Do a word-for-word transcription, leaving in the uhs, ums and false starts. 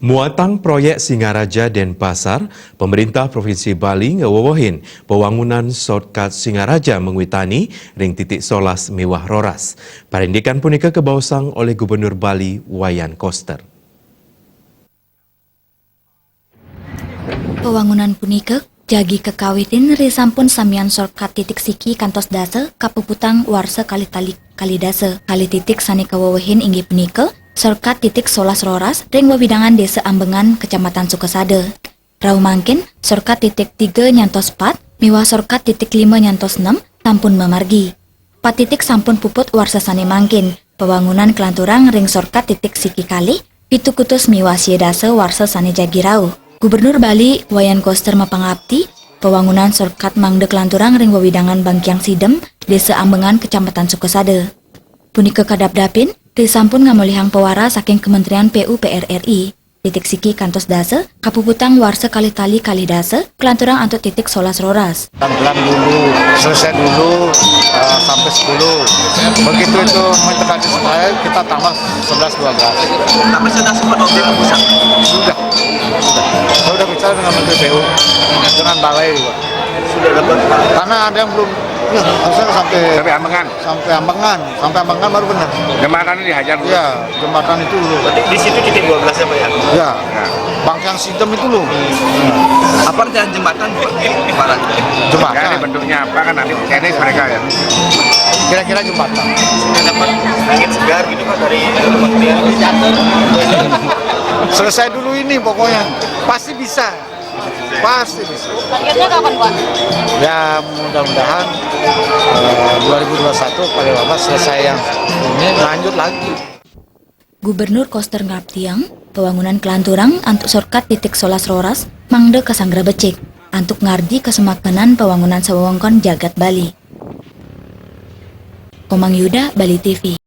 Muatang proyek Singaraja Denpasar, pemerintah Provinsi Bali ngewewehin pewangunan shortcut Singaraja Mengwitani ring titik solas miwah roras. Parindikan punika kabaosang olih Gubernur Bali Wayan Koster. Pewangunan punika jagi kakawitin risampun samian shortcut titik siki kantos dasa kapuputang warsa kalih tali kalih dasa. Kalih titik sane kawewehin inggih punika shortcut titik solas roras ring wewidangan Desa Ambengan, Kecamatan Sukasada. Rauh mangkin, shortcut titik tiga nyantos pat miwah shortcut titik lima nyantos enam sampun mamargi. Pat titik sampun puput warsa sane mangkin. Pewangunan kalanturang ring shortcut titik siki kalih, pitu kutus miwah sia dasa warsa sane jagi rauh. Gubernur Bali, Wayan Koster mapangapti, pewangunan shortcut mangda kalanturang ring wewidangan Bangkiang Sidem, Desa Ambengan, Kecamatan Sukasada. Punika kadapdapin, risampun ngamolihang pawara saking Kementerian P U P R R I. Titik siki kantos dasa, kapuputang warsa kalih tali kalih dasa, kalanturang antuk titik solas roras. Tenggelam dulu, selesai dulu, eh, sampai sepuluh. Begitu itu mendekati selesai, kita tambah sebelas dua belas. Tapi sudah sempat objek pusat. Sudah, sudah. Saya udah bicara dengan Menteri P U, dengan Balai juga. Sudah dapat. Karena ada yang belum, ya, harusnya sampai Sampai Ambengan. Sampai Ambengan, sampai Ambengan baru benar. Jembatan ini dihajar dulu. Ya, jembatan itu dulu. Berarti di situ titik dua belas apa ya? Ya, Bangkiang Sidem itu loh. Apa artinya jembatan? Ibarat. Nggak, ini Jembatan. Bentuknya apa kan nanti teknis mereka ya. Kira-kira jembatan. Sudah dapat angin segar gitu Pak dari Kementerian. Selesai dulu ini pokoknya. Pasti bisa. Pasti bisa. Targetnya kapan, Pak? Ya, mudah-mudahan eh, dua ribu dua puluh satu paling lambat selesai yang ini, lanjut lagi. Gubernur Koster ngaptiang, pewangunan kalanturang antuk shortcut titik solas roras mangda kasanggra becik antuk ngardi kasumakenan pewangunan sawewengkon jagat Bali. Komang Yuda, Bali T V.